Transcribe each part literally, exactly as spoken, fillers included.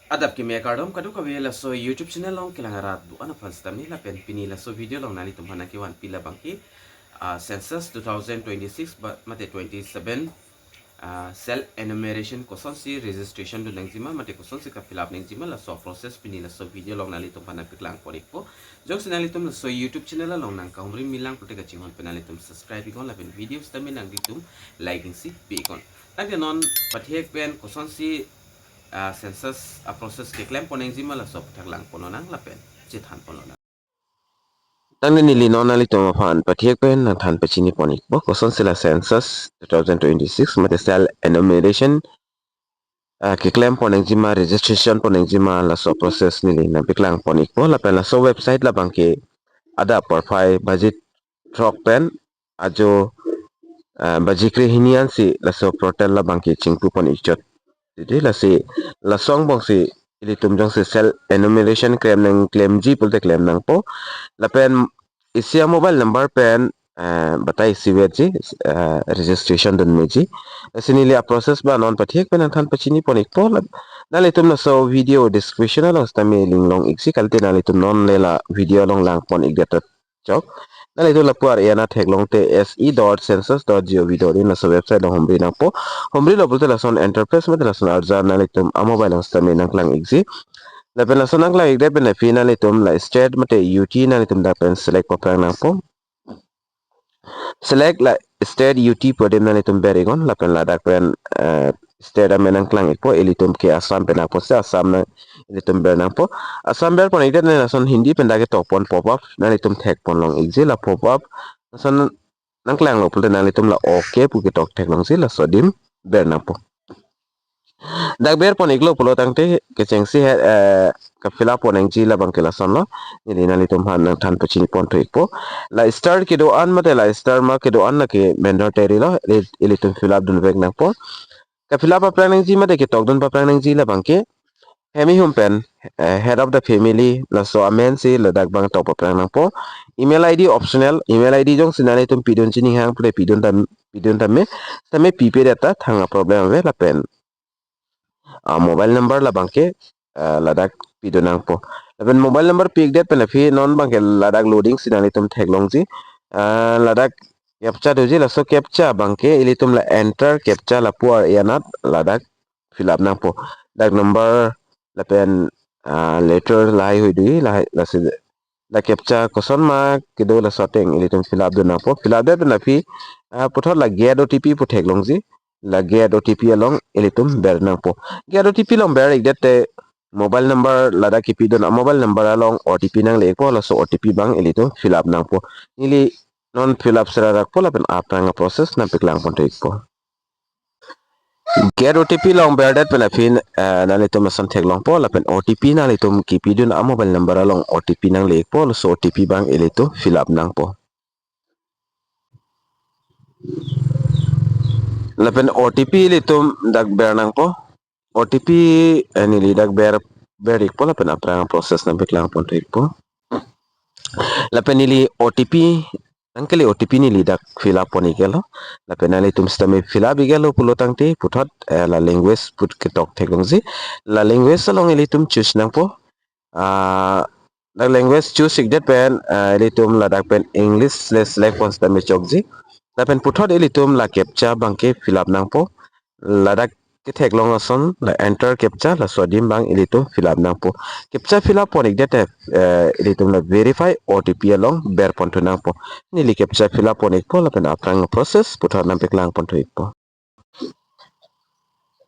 Adap keme kardom kadokave laso YouTube channel along kelang arat do-an aphan sitame lapen pini laso video along nanglitum aphan nangkevanpi labangke, ah, census two thousand twenty-six ba mate twenty-seven, ah, self enumeration kosonsi registration do nangjima mate kosonsi ka-fill up nangjima laso process pini laso video along nanglitum aphan nangpaklang pon-ikpo. Jongsi nanglitum laso YouTube channel along nangkahumri milang pulote kachinghon pen nanglitum subscribe iknon lapen video sitame nanglitum like isi pi iknon. Tangte non pathek pen kosonsi, ah, census a-process keklem pon nangjima laso aphuthak lang pon lonang lapen chethan pon lonang. Tangte neli non nanglitum aphan pathek pen nangthan pachini pon-ikpo kosonsi la census two thousand twenty-six mate self enumeration, ah, keklem pon nangjima, registration pon nangjima laso process neli nangpaklang pon-ikpo lapen laso website labangke adap porphai baji throk pen ajo, ah, baji krehini ansi laso portal labangke chingpu pon-ikchot. Jadi lasi laso angbongsi ilitum jongsi self enumeration klem nangklemji pulote klem nangpo. Lapen isi a-mobile number pen, ah, batai isi vetji, ah, registration dun meji. Lasi neli a-process ba non pathek pen nangthan pachini pon-ikpo. Lap-, nanglitum laso video description along sitame link long-ikji kalite nanglitum non le la video along lang pon-ikdet chok. Nanglitum lapu ar-e anat theklongte S E dot census dot G O V dot in laso website along humri nangpo. Humrilo pulote lason interface mate lason arjan nanglitum a-mobile along sitame nangklang-ikji. Lapen lason nangklang-ikdet pen aphi nanglitum la state mate U T nanglitum dak pen select paphrang nangpo. Select la state U T pu adim nanglitum ber iknon lapen ladak pen, eh, state amen nangklang-ikpo, ilitum ke Assam pen apotsi Assam nang ilitum ber nangpo. Assam ber pon-ikdet nangli lason Hindi pen dak ketok pon pop up nanglitum thek pon long-ikji, la pop up lason nangklanglo pulote nanglitum la okay pu ketok theklongji laso adim ber nangpo. Dak ber pon-iklo pulo tangte kechengsi he, eh, ka-fill up pon nangji labangke lasonlo. Neli nanglitum aphan nangthan pachini pon thu-ikpo. La star kedo-an mate la star mark kedo-an lake mandatory lo, ili-, ilitum fill up dunvek nangpo. Ka-fill up paphrang nangji mate ketok dun paphrang nangji labangke hem ihum pen, eh, head of the family laso amensi ladak abang tok paphrang nangpo. Email I D optional, email I D jongsi nanglitum pidun chininghang pulote pidun tam, pidun tame, tame pipedet ta thang a-problem ave lapen, ah, mobile number labangke, ah, ladak pidun nangpo. Lapen mobile number pi-ikdet pen aphi non abangke ladak loading si nanglitum theklongji. Ah, ladak captcha doji, laso captcha abangke ilitum la enter captcha lapu ar-e anat ladak fill up nangpo. Dak number lapen, ah, letter lahai hui doji, lahai, lasi la captcha koson ma kedo laso ateng ilitum fill up dun nangpo. Fill up det pen aphi, ah, puthot la get O T P pu theklongji. La get O T P along ilitum ber nangpo. Get O T P along ber-ikdet te mobile number ladak kepidun a-mobile number along O T P nangle-ikpo, laso O T P abang ilitum fill up nangpo. Neli non fill up serarakpo lapen aphrang a-process nangpaklang pon thu-ikpo. Get O T P along berdet pen aphi, eh, nanglitum lason theklongpo lapen O T P nanglitum kepidun a-mobile number along O T P nangle-ikpo, laso O T P abang ilitum fill up nangpo. Lapen O T P ilitum dak ber nangpo. O T P, eh, neli dak ber, ber-ikpo lapen aphrang process nangpaklang pon thu-ikpo. Lapen neli O T P, nangkele O T P neli dak fill up pon-iklo. Lapen nanglitum sitame fill up-iklo pulo tangte puthot, eh, la language pu ketok theklongji. La language along ilitum choose nangpo. Ah, dak language choose-ikdet pen, ah, ilitum ladak pen English le select pon sitame chokji. Lapen puthot ilitum la captcha abangke fill up nangpo. Ladak ketheklong ason la enter captcha, laso adim abang ilitum fill up nangpo. Captcha fill up pon-ikdet te, eh, ilitum la verify O T P along ber pon thu nangpo. Neli captcha fill up pon-ikpo lapen aphrang process puthot nangpaklang pon thu-ikpo.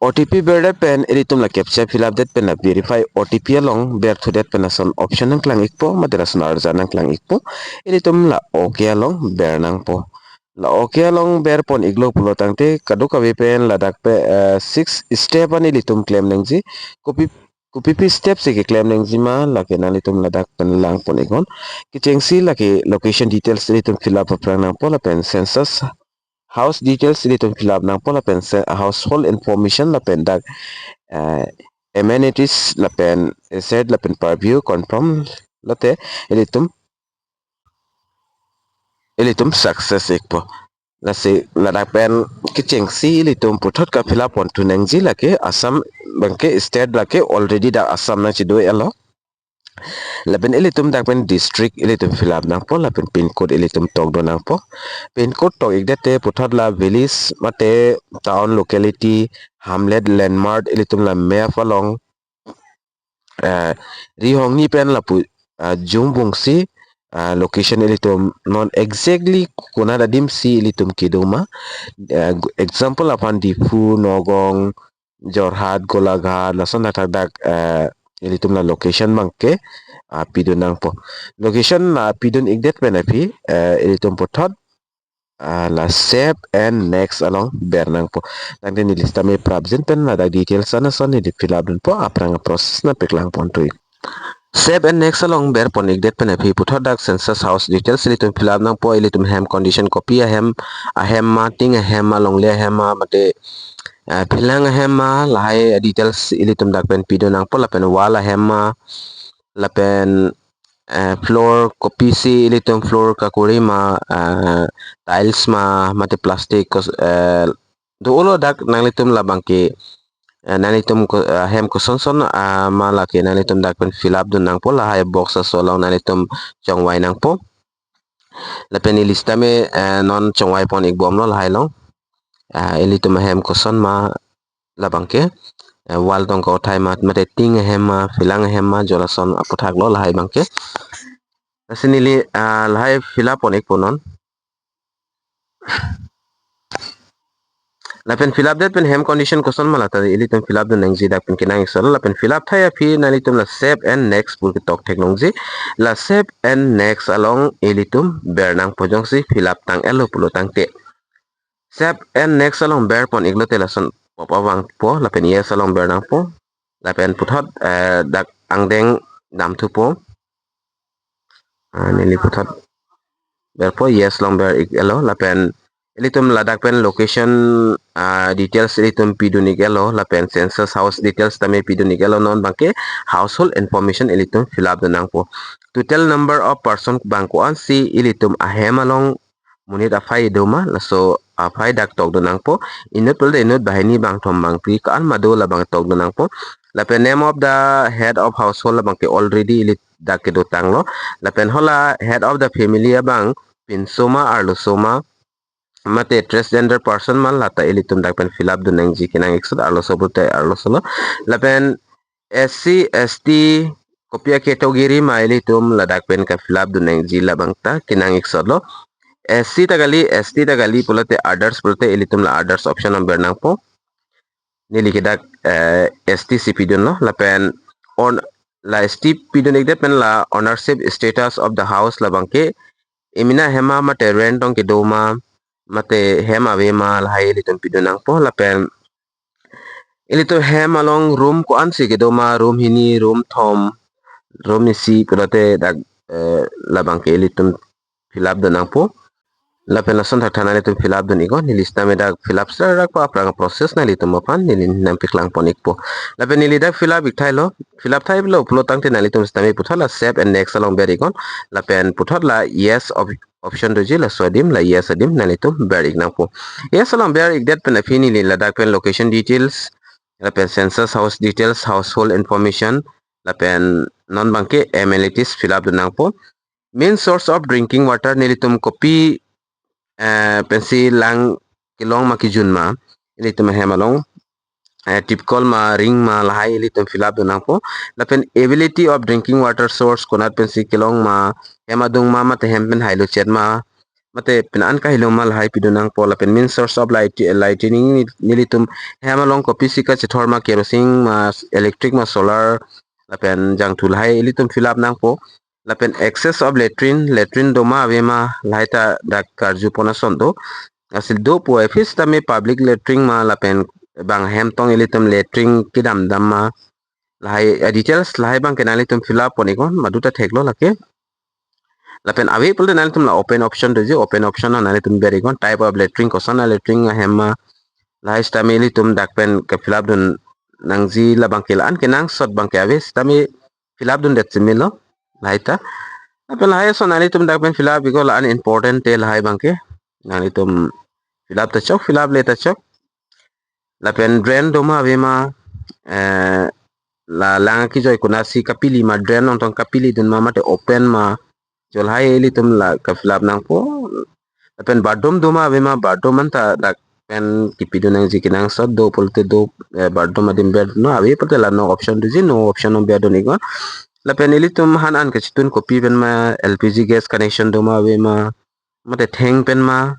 O T P berdet pen ilitum la captcha fill up det pen la verify O T P along berthudet pen lason option nangklang-ikpo, mate lason arjan nangklang-ikpo. Ilitum la okay along ber nangpo. La okay along ber pon-iklo pulo tangte kadokave pen ladak pen, eh, six step an ilitum klem nangji. Kopi, kopipi step si keklem nangjima lake nanglitum ladak pen lang pon-iknon. Kechengsi lake location details ilitum fill up paphrang nangpo lapen census house details ilitum fill up nangpo lapen se household information lapen dak, eh, amenities lapen asset lapen purview confirm lote ilitum, ilitum success-ikpo. Lasi ladak pen kechengsi ilitum puthot ka-fill up pon thu nangji. Lake Assam abangke state, lake already dak Assam nangchedoi alo. Lapen ilitum dak pen district ilitum fill up nangpo, lapen pin code ilitum tokdun nangpo. Pin code tok-ik det te puthot la village mate town, locality, hamlet, landmark ilitum la map along, eh, Rihongni pen lapu, ah, jungbungsi, ah, location ilitum non exactly konat adimsi ilitum kedo ma. Eh, example aphan Diphu, Nagaon, Jorhat, Golaghat, lason thakthak dak, eh, ilitum la location abangke, ah, pidun nangpo. Location la pidun-ik det pen aphi, eh, ilitum puthot, ah, la save and next along ber nangpo. Tangte neli sitame prapjin pen ladak details an ason neli fill up dunpo, aphrang process nangpaklang pon thu-ik. Save and next along ber pon-ik det pen aphi puthot dak census house details ilitum fill up nangpo, ilitum hem condition kopi ahem, ahem ma, tin ahem ma, longle ahem ma, mate, ah, phelang ahem ma, lahai details ilitum dak pen pidun nangpo, lapen wall ahem ma, lapen, eh, floor kopisi ilitum floor kakori ma, eh, tiles ma, mate plastic kos-, eh, dolo dak nanglitum labangke, eh, nanglitum ko-, eh, hem kosonson, ah, ma lake nanglitum dak pen fill up dun nangpo, lahai box aso along nanglitum chongvai nangpo. Lapen neli sitame, eh, non chongvai pon-ik bomlo lahai along. Ah, ilitum ahem koson ma labangke, eh, wall tong kauthai ma, mate tin ahem ma, phelang ahem ma, jo lason aphuthak lo lahai abangke. Lasi neli, ah, lahai fill up pon-ikpo non. Lapen fill up det pen hem condition koson ma lata ilitum fill up dun nangji dak pen kenang-ik solo. Lapen fill up thai aphi nanglitum la save and next pu ketok theklongji. La save and next along ilitum ber nangpo, jongsi fill up tang-etlo pulo tangte. Save and next along ber pon-iklo te lason pop up vangpo, lapen yes along ber nangpo. Lapen puthot, eh, dak angdeng damthupo. Ah, neli puthot berpo, yes along ber-ik-etlo, lapen ilitum ladak pen location, ah, details ilitum pidun-ik-etlo, lapen census house details tame pidun-ik-etlo, non abangke household information ilitum fill up dun nangpo. Total number of person abang ko-ansi ilitum ahem along monit aphai do ma, laso aphai dak tokdun nangpo. Inut pulote inut, banghini, bangthom, bangphli, ko-an ma do labang tokdun nangpo. Lapen name of the head of household labangke already ili dak kedotanglo. Lapen hala head of the family abang pinso ma, arloso ma, mate transgender person ma, lata ilitum dak pen fill up dun nangji, kenang-ik sot, arloso pulote arlosolo. Lapen S C, S T, kopi a-category ma ilitum ladak pen ka-fill up dun nangji labang ta kenang-ik sotlo. S C ta kali, S T ta kali pulote others pulote ilitum la others option along ber nangpo. Neli ke dak, eh, S T si pidunlo, lapen on, la S T pidun-ik det pen la ownership status of the house labangke, imi ahem ma mate rent along kedo ma, mate hem ave ma, lahai ilitum pidun nangpo. Lapen ilitum hem along room ko-ansi kedo ma, room hini, room thom, room isi pulote dak, eh, labangke ilitum fill up dun nangpo. Lapen lason thakthak nanglitum fill up dun-iknon, neli sitame dak fill up sar rak pa aphrang process nanglitum aphan neli nangpaklang pon-ikpo. Lapen neli dak fill up-ik thailo, fill up thailo pulo tangte nanglitum sitame puthot la save and next along ber-iknon. Lapen puthot la yes op-, option doji, laso adim, la yes adim nanglitum ber-ik nangpo. Yes along ber-ik det pen aphi neli ladak pen location details, lapen census house details, household information, lapen non abangke amenities fill up dun nangpo. Main source of drinking water, nelitum kopi, eh, pensi lang kelong ma kejun ma, ilitum ahem along, eh, tipkol ma, ring ma, lahai ilitum fill up dun nangpo. Lapen availability of drinking water source, konat pensi kelong ma, hem adung ma, mate hem pen hailo chet ma, mate pen an kahelo ma, lahai pidun nangpo. Lapen main source of light, lighting, nelitum hem along kopisi kachethor ma, kerosene ma, electric ma, solar, lapen jangthu, lahai ilitum fill up nangpo. Lapen access of latrine, latrine do ma ave ma, lahai ta dak karju pon ason do. Lasi do pu aphi sitame public latrine ma, lapen bang hem tong ilitum latrine kedam dam ma, lahai, eh, details lahai abangke nanglitum fill up pon-iknon, madu ta theklo lake. Lapen ave pulote nanglitum la open option doji, open option along nanglitum ber-iknon, type of latrine, koson a-latrine ahem ma, lahai sitame ilitum dak pen ka-fill up dun nangji labangke, la-an kenangsot abangke ave sitame fill up dundet si melo, lahai ta. Lapen lahai ason nanglitum dak pen fill up-iknon, la-an important te lahai abangke. Nanglitum Fill up ta chok, fill up le ta chok. Lapen drain do ma ave ma, eh, la lang kejoi konatsi kapili ma, drain along tong kapili dun ma, mate open ma, jo lahai ilitum la ka-fill up nangpo. Lapen bathroom do ma ave ma, bathroom anta dak pen kipidun nangji, kenangsot do pulote do, eh, bathroom adim berdun, ave pulote la no option doji, no option along berdun iknon. Lapen ilitum han an kachetun kopi pen ma, L P G gas connection do ma ave ma, mate theng pen ma,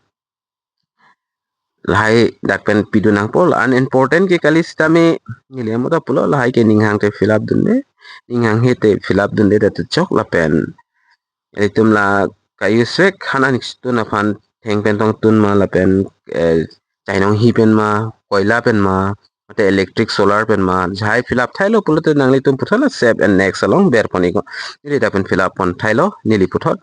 lahai dak pen pidun nangpo. La unimportant ke kali sitame neli amo ta pulo, lahai ke ning hang te fill up dunde, ning hanghe te fill up dunde, ta tu chok. Lapen ilitum la ka-use vek, han an kachetun aphan theng pen tong tun ma, lapen, eh, chainong hi pen ma, koila pen ma, mate electric, solar pen ma, lahai fill up thailo pulote nanglitum puthot la save and next along berpon iknon. Neli dak pen fill up pon thailo, neli puthot,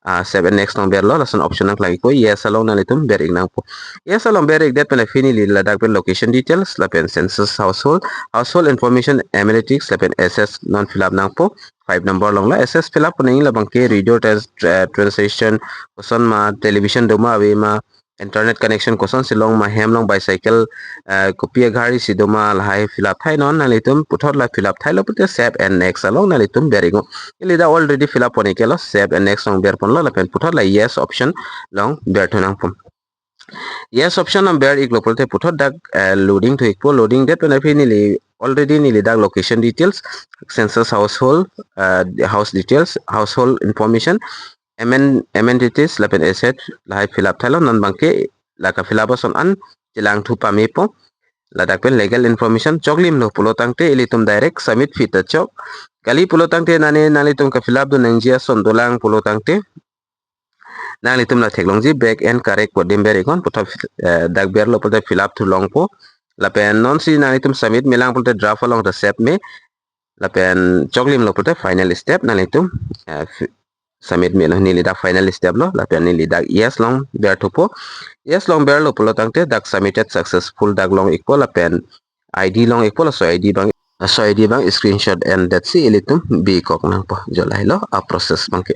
ah, save and next along berlo, lason option nangklang ikpo, yes along nanglitum ber ik nangpo. Yes along ber ikdet pen aphi neli ladak pen location details, lapen census household, household information, amenities, lapen assets non fill up nangpo. Five number along la assets fill up pon nangji, labang ke radio trans-, eh, transaction koson ma, television do ma ave ma, internet connection kosonsi long ma, hem long, bicycle, eh, kopi agari si do ma, lahai fill up thainon. Nanglitum puthot la fill up thailo pulote save and next along nanglitum ber iknon. Neli dak already fill up pon iklo, save and next along berponlo, lapen puthot la yes option along berthu nangpo. Yes option along ber iklo pulote puthot dak, eh, loading thu ikpo, loading det pen aphi neli already neli dak location details, census household, eh, house details, household information, amen-, amenities lapen asset lahai fill up thailo. Non abang ke la ka-fill up ason an chelang thu pamepo. Ladak pen legal information choklimlo pulo tangte ilitum direct submit pi ta chok. Kali pulo tangte nane nanglitum ka-fill up dun nangji ason dolang pulo tangte nanglitum la theklongji back and correct pu adim ber iknon, puthot, eh, dak berlo pulote fill up thu longpo. Lapen nonsi nanglitum submit melang pulote draft along ta save me. Lapen choklimlo pulote final step nanglitum, eh, fi-, submit menon. Neli dak final step lo, lapen neli dak yes along berthupo. Yes along berlo pulo tangte dak submitted successful dak long ikpo, lapen I D long ikpo, laso I D abang, laso I D abang screenshot and that's it, ilitum bikok nangpo. Jo lahailo a-process abang ke.